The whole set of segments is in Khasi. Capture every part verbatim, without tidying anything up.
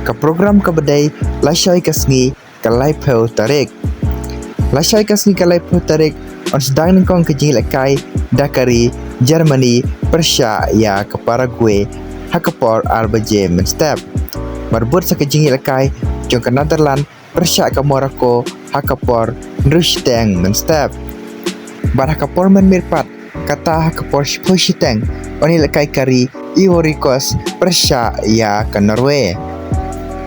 Ka program kaba dei lashai ka sngi ka laiphew tarik. Lashai ka sngi ka laiphew tarik yn sdang nyngkong ka jingïalehkai da ka ri Germany pyrshah ïa ka Paraguay ha ka por ar baje mynstep. Bad bud sa ka jingïalehkai jong ka Netherlands pyrshah ka Morocco ha ka por hynriew shiteng mynstep. Bad ha ka por mynmiet pat, kata ha ka por shiphew shiteng, yn ïalehkai ka ri Ivory Coast pyrshah ïa ka Norway.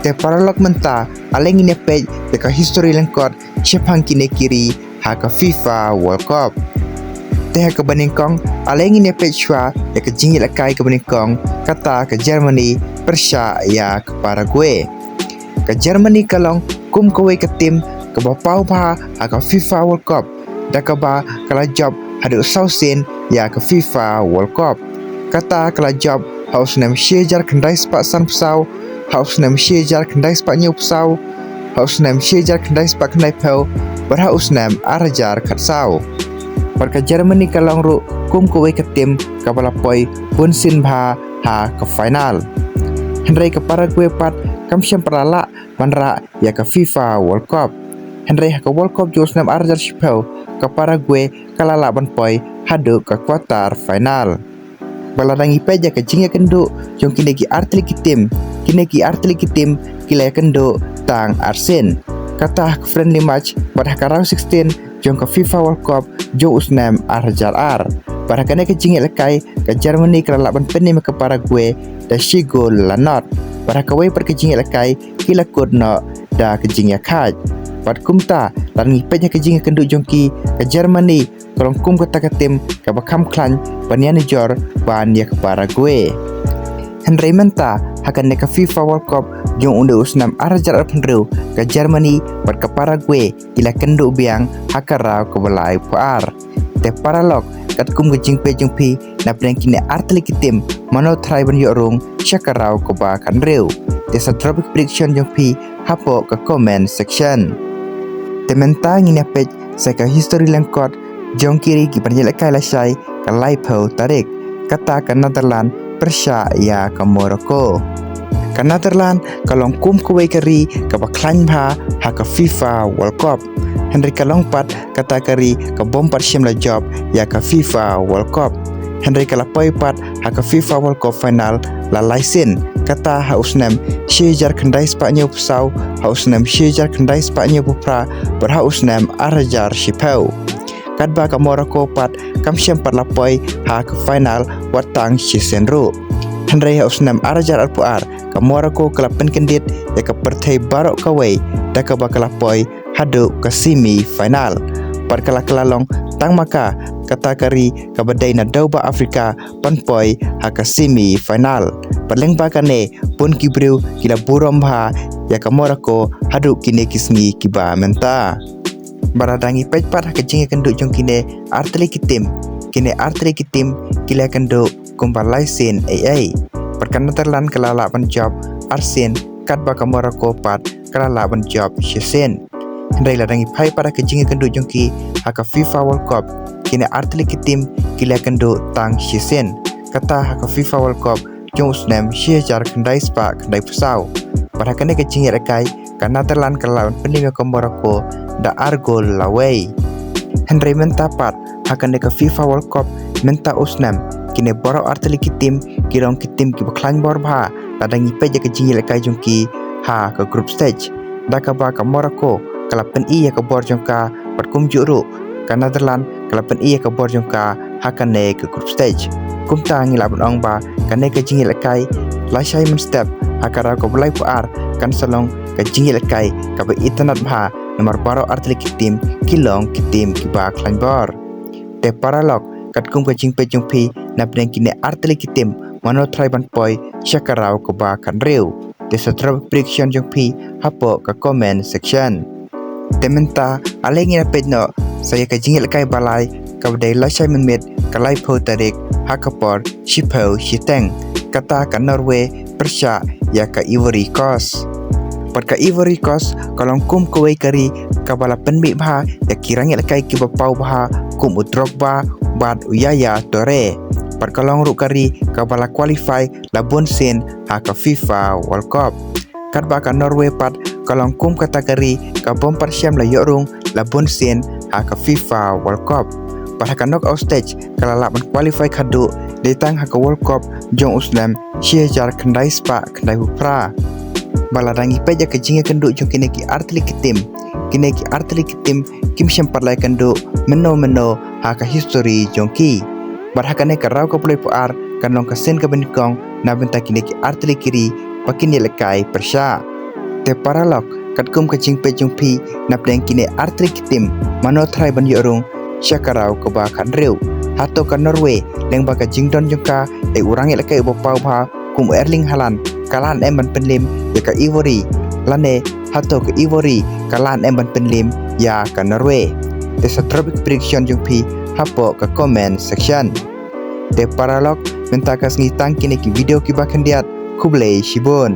Te paralok, mynta ale ngin ïa peit ïa ka history lyngkot shaphang kine ki ri ha ka FIFA World Cup. Te ha kaba nyngkong ale ngin ïa peit shuwa ïa ka jingïalehkai kaba nyngkong, kata ka Germany pyrshah ïa ka Paraguay. Ka Germany ka long kum kawei ka tim kaba paw bha ha ka FIFA World Cup, da kaba ka la jop haduh saw sien ïa ka FIFA World Cup. Kata ka la jop ha u snem shi hajar khyndai spah sanphew saw, ha u snem shi hajar khyndai spah hynñiewphew saw, ha u snem shi hajar khyndai spah khyndaiphew, bad ha u snem ar hajar khatsaw. Bad ka Germany ka long ruh kum kawei ka tim kaba la poi bunsien bha ha ka final. Hynrei ka Paraguay pat kam shym pat la lah ban rah ïa ka FIFA World Cup. Hynrei ha ka World Cup jong u snem ar hajar shiphew, ka Paraguay ka la lah ban poi haduh ka quarter final. Bad lada ngi peit ïa ka jingïakynduh jong kine ki artylli ki tim, kine ki artylli ki tim ki la ïakynduh tang arsien. Kata ha ka friendly match bad ha ka round sixteen jong ka FIFA World Cup jong u snem ar hajar ar. Bad ha kane ka jingïalehkai ka Germany ka la lah ban pynïaid ïa ka Paraguay da shi gol la nod. Bad ha kawei pat ka jingïalehkai ki la kut noh da ka jingïakhaid. Bad kumta, lada ngi peit ïa ka jingïakynduh jong ki, ka Germany ka long kum kata ka tim kaba kham khlaiñ ban ïanujor ban ïa ka Paraguay. Hynrei mynta ha kane ka FIFA World Cup jong une u snem ar hajar arphew hynriew, ka Germany bad ka Paraguay ki la kynduh biang ha ka round kaba laiphew ar. Te paralok, katkum ka jingpeit jong phi, na pdeng kine artylli ki tim, mano tharai ban ïoh rung sha ka round kaba khathynriew? Te sa drop ïa ka prediction jong phi hapoh ka comment section. Te mynta ngin ïa peit sa ka history lyngkot jong ki ri kiban ïalehkai lashai ka laiphew tarik, kata ka Netherlands pyrshah ïa ka Morocco. Ka Netherlands ka long kum kawei ka ri kaba khlaiñ bha ha ka FIFA World Cup. Hynrei ka long pat kata ka ri ka bym pat shym la jop ïa ka FIFA World Cup. Hynrei ka la poi pat ha ka FIFA World Cup final la lai sien, kata ha u snem shi hajar khyndai spah hynñiewphew saw, ha u snem shi hajar khyndai spah hynñiewphew phra, bad ha u snem ar hajar shiphew. Katba ka Morocco pat kam shym pat la poi ha ka final wat tang shisien ruh. Hynrei ha u snem ar hajar arphew ar, ka Morocco ka la pynkyndit ïa ka pyrthei baroh kawei da kaba ka la poi haduh ka semi final. Bad ka la kylla long tang ma ka kata ka ri kaba dei na dewbah Africa ban poi ha ka semi final. Bad lyngba kane, bun ki briew ki la burom bha ïa ka Morocco haduh kine ki sngi kiba mynta. Bad lada ngi peit pat ha ka jingïakynduh jong kine artylli ki tim, kine artylli ki tim ki la ïakynduh kumba lai sien ei ei. Bad ka Netherlands ka la lah ban jop arsien, katba ka Morocco pat ka la lah ban jop shisien. Hynrei lada ngi phai pat ha ka jingïakynduh jong ki ha ka FIFA World Cup, kine artylli ki tim ki la ïakynduh tang shisien, kata ha ka FIFA World Cup jong u snem shi hajar khyndai spah khyndaiphew saw. Bad ha kane ka jingïalehkai, ka Netherlands ka la lah ban pynïaid ïa ka Morocco da ar gol la wei. Hynrei mynta pat ha kane ka FIFA World Cup mynta u snem, kine baroh artylli ki tim ki long ki tim kiba khlaiñ bor bha lada ngi peit ïa ka jingïalehkai jong ki ha ka group stage. Da kaba ka Morocco ka la pyni ïa ka bor jong ka, bad kumjuh ruh ka Netherlands ka la pyni ïa ka bor jong ka ha kane ka group stage. Kumta ngi lah ban ong ba kane ka jingïalehkai lashai mynstep ha ka round kaba laiphew ar kan sa long ka jingïalehkai kaba itynnad bha, namar baroh artylli ki tim ki long ki tim kiba khlaiñ bor. Te paralok, katkum ka jingpeit jong phi, na pdeng kine artylli ki tim, mano tharai ban poi sha ka round kaba khathynriew? Te sa drop prediction jong phi hapoh ka comment section. Te mynta ale ngin ïa peit noh sa ïa ka jingïalehkai ba lai kaba dei lashai mynmiet ka laiphew tarik ha ka por shiphew shiteng, kata ka Norway pyrshah ïa ka Ivory Coast. Bad ka Ivory Coast ka long kum kawei ka ri kaba la pynmih bha ïa ki rangïalehkai kiba paw bha kum u Drogba bad u Yaya Toure. Bad ka long ruh ka ri kaba la qualify la bun sien ha ka FIFA World Cup. Katba ka Norway pat ka long kum kata ka ri ka bym pat shym la ïoh rung la bun sien ha ka FIFA World Cup. Bad ha ka knockout stage ka la lah ban qualify khadduh dei tang ha ka World Cup jong u snem shi hajar khyndai spah khyndai phew phra. Ba lada ngi peit ïa ka jingïakynduh jong kine ki artylli ki team, kine ki artylli ki team kim shym pat la ïakynduh mynno mynno ha ka history jong ki. Bad ha kane ka Raw ka pule phew ar kan long ka sien kaba nyngkong na bynta kine ki artylli ki ri ba kin ïalehkai pyrshah. Te paralok, katkum ka jingpeit jong phi, napdeng kine artylli ki team mano trai ban ïoh rung sha ka Raw kaba khathynriew? Hato ka Norway lyngba ka jingdon jong ka, eh, u rangïalehkai uba paw bha kum u Erling Haaland ka lah ne em ban pynliem ïa ka Ivory, lane hato ka Ivory ka lah ne em ban pynliem ïa ka Norway? Te sa drop ïa ka prediction jong phi hapoh ka comment section. Te paralok, mynta ka sngi tang kine ki video kiba khyndiat. Khublei shibun.